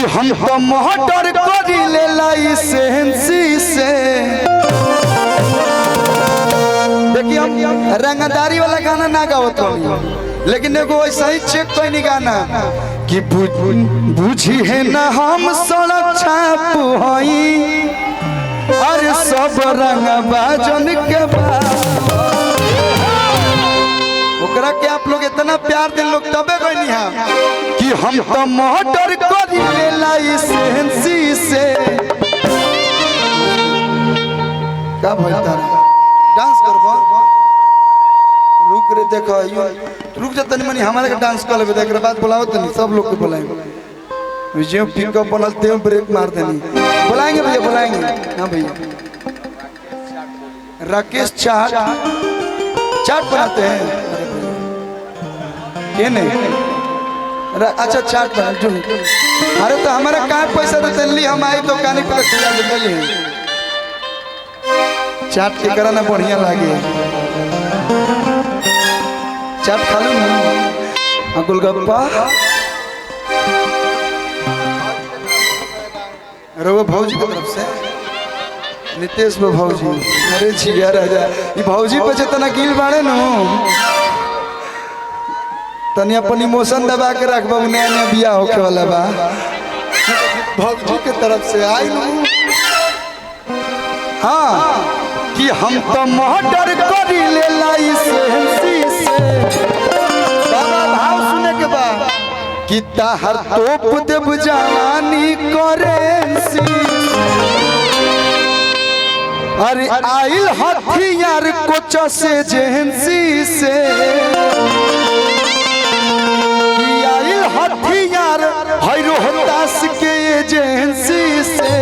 कि हम तो मोटर करी ले लाइसेंसी से। देखिए हम रंगदारी वाला गाना ना गावत हमी, लेकिन एगो ऐसा ही चेक कोई गाना कि बुझी है ना हम सड़क छाप हई, अरे सब रंग बाजन के बाद ओकरा के आप लोग इतना प्यार दे लोग तबे गइनी हम कि हम तो मोटर करी ले लाइसेंसी से। का भइल तारा डांस करबो? रुक रे, देखो रुक जा तनी मनी, हमारे के डांस कर लेबे, एकरा बाद बुलाओ तनी सब लोग के बुलाएंगे। जे पिकअप बनल ते ब्रेक मार देनी। बुलाएंगे भैया, बुलाएंगे। हां भैया राकेश चाट चाट बनाते हैं के नहीं? अच्छा चाट बना जो। अरे तो हमारा कहाँ पैसा देते ली, हम आई तो काने पर खिला देते हैं। चाट के कराना बढ़िया लागे, चाट खा लू ना गोलगप्पा। अरे वो भौजी की तरफ से नितेश वो भौजी, अरे जिया राजा ये भौजी पे जितना गिल बाड़े नु तनी अपन इमोशन दबा के रख बाबू, नया नया बियाह होके वाला बा। भौजी के तरफ से आई नु। हाँ कि हम तो मोटर करी ले लाइसेंसी से। बाबा भाव सुने के बाद कि ताहर तोप देव जवानी करेंसी। अरे आइल हथियार कोच से जेंसी से, कि आइल हथियार है रोहतास के एजेंसी से।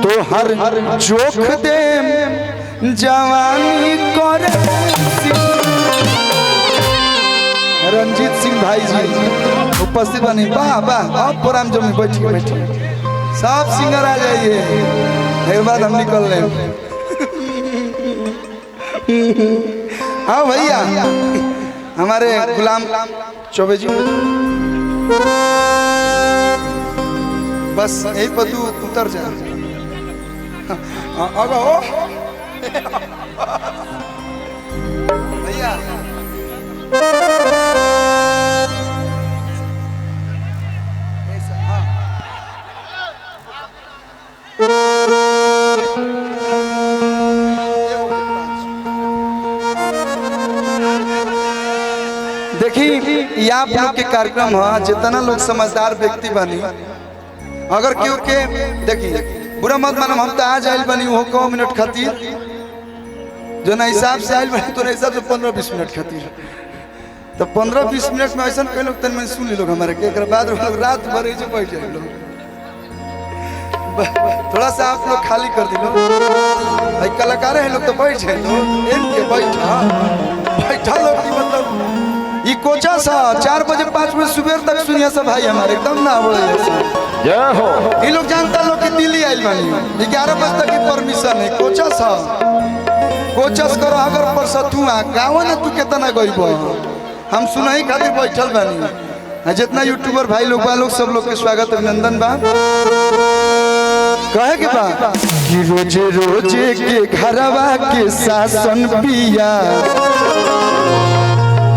तो हर जोख देम जवानी करेंसी। रंजीत सिंह भाई जी उपस्थित बनी, वाह वाह। आप प्रोग्राम जो में बैठिए बैठिए, सब सिंगर आ जाइए, एक बाद हम निकल रहे। हाँ भैया हमारे गुलाम चौबे जी, बस यही पर तू उतर जा। अगो भैया देखी आप लोग के कार्यक्रम है, जितना लोग समझदार व्यक्ति बनी, अगर क्यों के देखी बुरा मत मानो, हम तो आज आयल बनी वो कौ मिनट खातिर, जो ना हिसाब से आयल बनी तो ना हिसाब से 15-20 मिनट खातिर, तो 15-20 मिनट में ऐसा कई लोग तन में सुन ली लोग हमारे के, एक बाद लोग रात भर ऐसे बैठ जाए लोग। थोड़ा सा आप लोग खाली कर दिलो भाई, कलाकार है लोग तो बैठ जाए लोग, इनके बैठा बैठा लोग की मतलब ये कोचा सा 4 बजे 5 बजे सुबह तक सुनिया सब भाई हमारे एकदम ना बोले। जय हो। ये लोग जानता लोग कि दिल्ली आइल बानी, 11 बजे तक की परमिशन है। कोचा सा कोचस करो अगर पर तू आ गाँव ना तू कितना गईब, हम सुनाई खातिर बैठल बानी। जितना यूट्यूबर भाई लोग बा लोग सब लोग के स्वागत अभिनंदन बा। कहे के बा कि रोजे रोजे के घरवा के शासन पिया,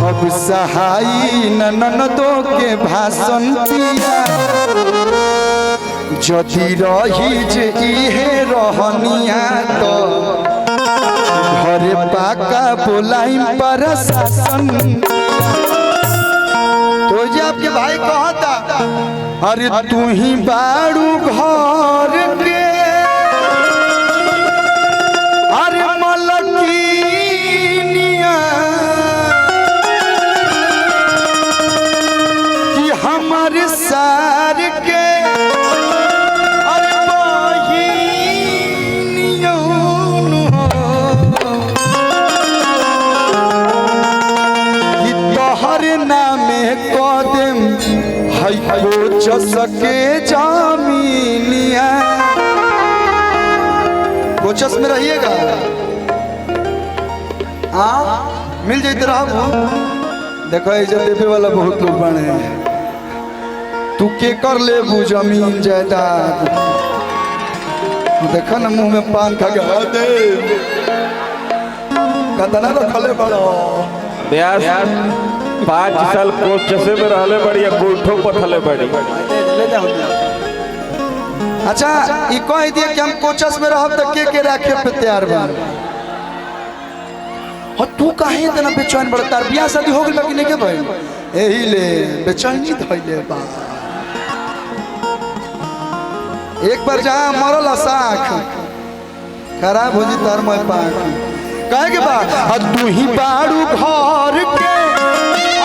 अब सहाई ननदो के भाषण पिया, जदि रही जे इहे रहनिया तो घरे पाका बोलाई प्रशासन। तो जे आपके भाई कहता अरे तू ही बारू घर के, अरे मलकिनिया कि हमारे सार के, अरे बहिनियों कि तोहर नामे कदम है कोच सके जामिनिया। कोचस में रहिएगा, हाँ मिल जाते रहो। देखो ये देवे वाला बहुत लोग बने हैं। तू के कर ले जमीन जायदाद। देखा ना मुंह में पान खा के दे कतना रखले बड़ो ब्यास 5 साल कोचसे में रहले बड़ी गोठो पथले बड़ी। ले जाओ। अच्छा ई कह दिए कि हम कोचस में रहब त के राखे पे तैयार बा। और तू काहे इतना बेचैन बड़? तार बियाह शादी हो गेल बा कि नहीं के भाई? एही ले बेचैनी धइले बा। एक बार जहां मरल साख खराब हो जी तार मैं पाख। काहे के बा? तू ही बाड़ू घर के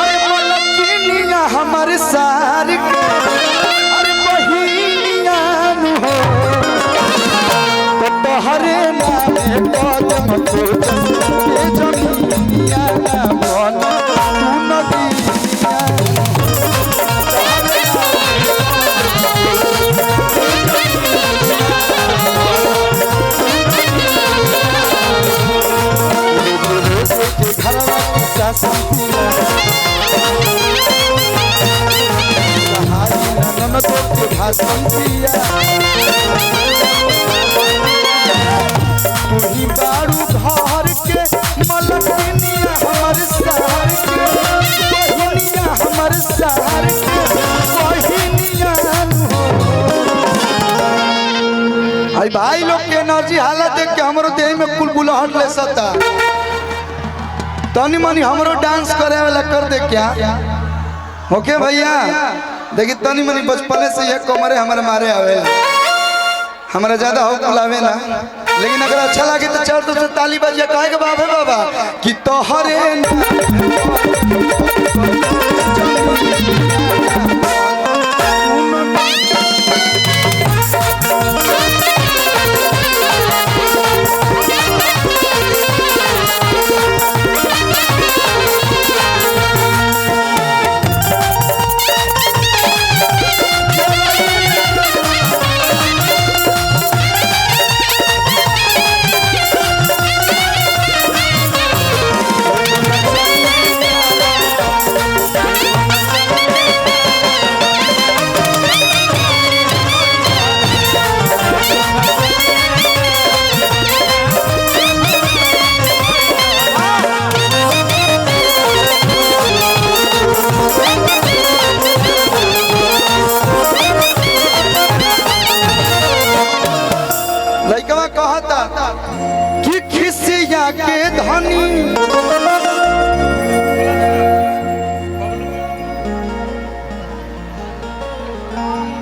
अरे मलकिनिया हमर सार के अरे बहिनिया नु हो तो तोहरे नामे कदम को के जमीनिया बन तू नदिया। तू ही बारू घर के मलकिनिया हमर सार के बहिनिया हमर सार के बहिनिया हो। आई भाई लोग के एनर्जी हालत देख के हमरो देह में कुलबुलाहट ले सकता। तनी मनी हमरो डांस करे वाला कर दे क्या? ओके भैया देखी तनी मनी बचपने से ये कमरे हमारे मारे आवे, हमारा ज्यादा हो बुलावे ना, लेकिन अगर अच्छा लगे तो चार दोस्त ताली बजिया। काहे के बाप है बाबा कि तोहरे लइकवा कहता कि खिसिया के धनी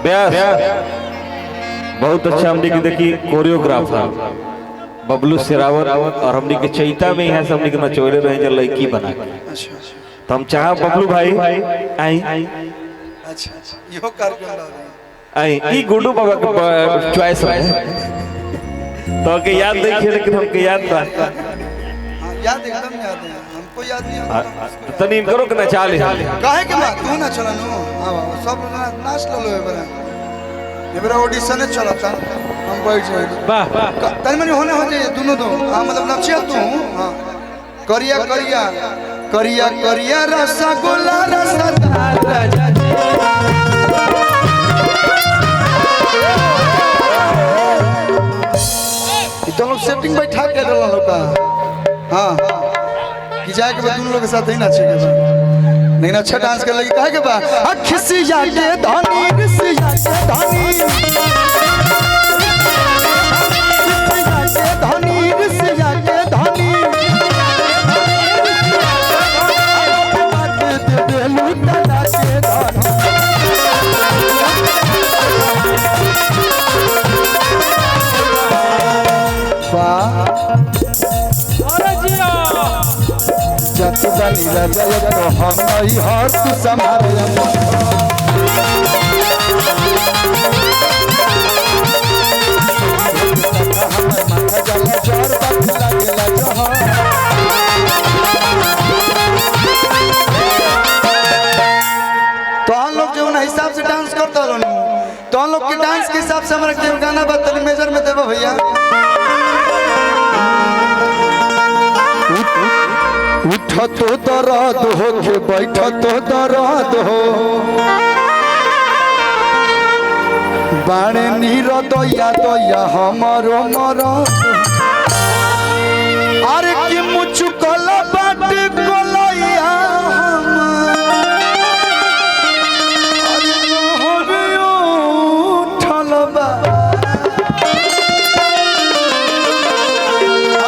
ब्यास बहुत अच्छा हमने की देखी कोरियोग्राफर बबलू शेरावत और हमने के चैता में यहाँ से हमने के नचोले रहे जो लड़की बना के। तो हम चाह बबलू भाई आई अच्छा यो कार्यक्रम आई ई गुड्डू बाबा के चॉइस रहे तो के याद नहीं खे लेकिन हमके याद बा। याद एकदम याद है हमको, याद नहीं आता तनी इनकरो के नचा ले। काहे के बा तू ना चला नो? हां सब नाच लो एबरा एबरा ऑडिशन चलता हम बैठ जाए। वाह तनी मनी होने हो जाए दोनों दो। हां मतलब नचिया तू। हां करिया करिया करिया करिया रसगुल्ला रसदार राजा जी। तो लोग सेटिंग बैठा के रहल लोग का। हां कि जाए के बाद दोनों लोग के साथ ही नाचे के बा, लेकिन अच्छा डांस कर लगी। काहे के बा? खिसिया के धनी रिसिया के धनी खिसिया के धनी रिसिया के धनी बात दे बेलू तला के धनी। जत बनी राजा तो हम नहीं हर तू संभाल। माथा जला जर बात लागेला जहर। तो हम लोग जो हिसाब से डांस करता रहो तो हम लोग के डांस के हिसाब से हमारा के गाना बा तनी मेजर में देबो भैया। उठ तो दर्द हो के बैठ तो दर्द हो। बाणे नीर दया दया हमारो मर अरे कि मुचुकल बाट कोलैया अरे लहरियो उठल बा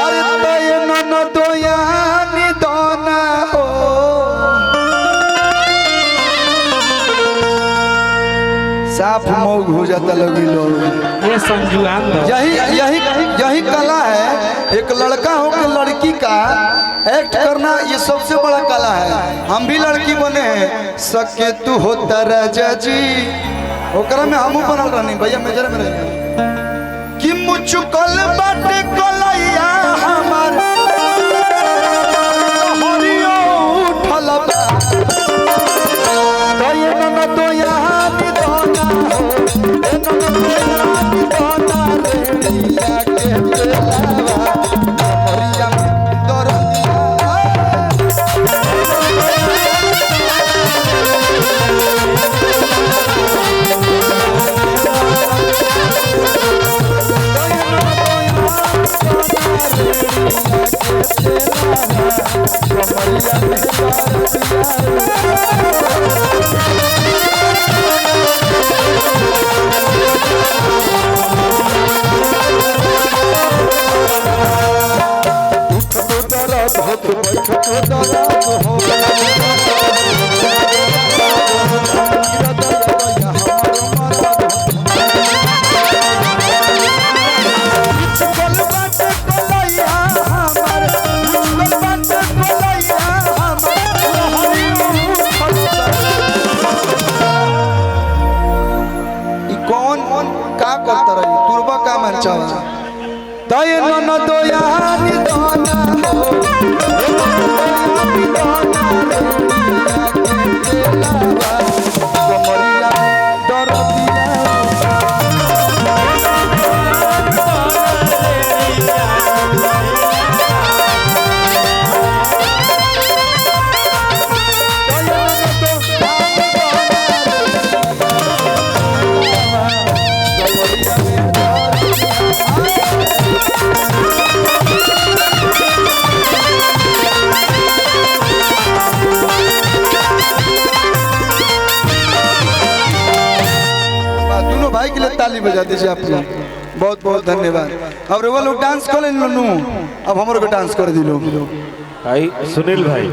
अरे तय नन दोयानी दोना हो साफ मौग हो जाता लगी लोग। ये संजू आंद यही यही यही कला है, एक लड़का हो के लड़की का एक्ट करना ये सबसे बड़ा कला है। हम भी लड़की बने हैं, सके तू होता राजा जी, ओकरा में हमू बनल रहनी भैया मेजर में रहनी कि मुचुकल बाटे कलैया हमार हरियो उठल बा तय नन तो यहाँ दोना हो ए नन तो यहाँ दोना रे लिया के तेलावा हरिया में दरदिया। कौन का करता रही तुरबा का मन चावा तय नन दोयानी दोना हो कमरिया दरदिया। दोनों भाई के लिए ताली बजा दीजिए आप लोग, बहुत बहुत धन्यवाद। अब रोवा लोग डांस कर लेनु, अब हमरो के डांस कर दिलो भाई सुनील भाई।